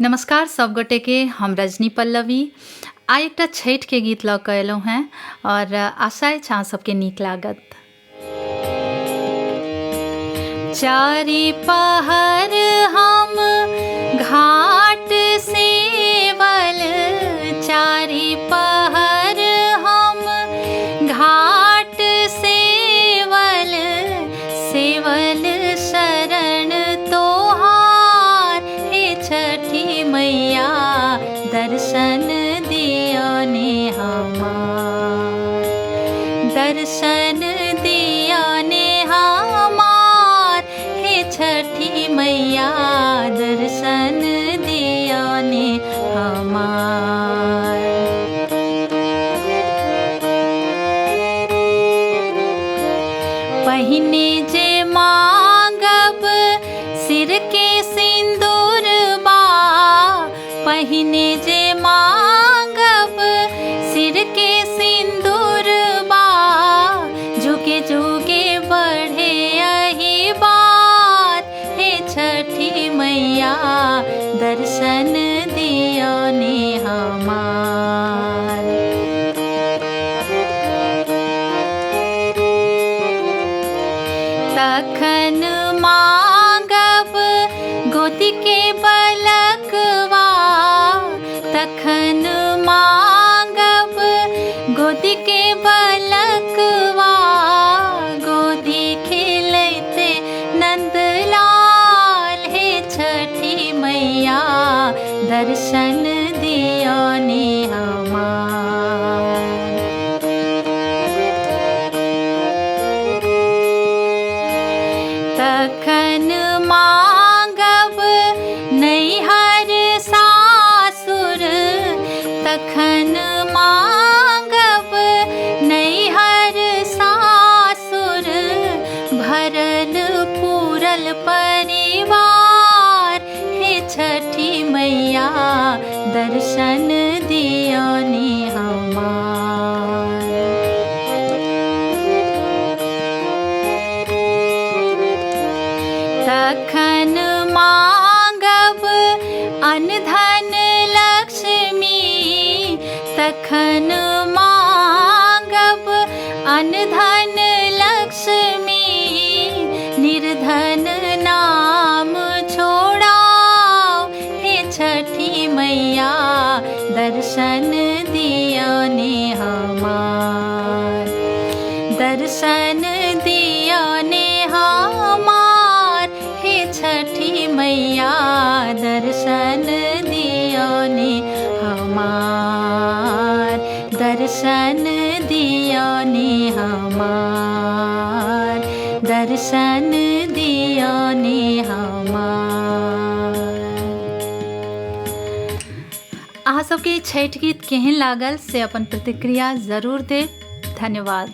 नमस्कार सब गोटे के, हम रजनी पल्लवी आइ एकटा छठि के गीत लऽ कऽ एलहुँ हेँ और आशा अछि अहाँ सबके नीक लागत। चारि पहर हम घाट सेवल, चारि पहर हम घाट सेवल, सेवल शरण तोहार हे छठी मैया, दर्शन दियो ने हमार, दर्शन दियो ने हमार हे छठी मैया, दर्शन दियो ने हमार। पहिने जे मांगब सिर के सिंदूर बा, पहिने जे मांगब सिर के सिंदूर बा, झुके झुके बढ़े अही बात हे छठी मैया, दर्शन दियो ने हमार। तखन मांगब गोदी के बलकवा, तखन मांगब गोदी के बलकवा, गोदी खेलैते नंदलाल हे छठी मैया, दर्शन दियो ने हमार। तखन मांगब नैहर सासुर, तखन मांगब नैहर सासुर, भरल पूरल परिवार हे छठी मैया, दर्शन दियो ने हमार। तखन मांगब अनधन लक्ष्मी, तखन मांगब अनधन लक्ष्मी, निर्धन नाम छोड़ाओ हे छठी मैया, दर्शन दियो ने हमार, दर्शन दियो ने हमार हे छठी मैया, दर्शन दियो ने हमार, दर्शन दियो ने हमार, दर्शन दियो ने हमार। अहाँ सबके ई छठि गीत केहन लागल से अपन प्रतिक्रिया जरूर देब। धन्यवाद।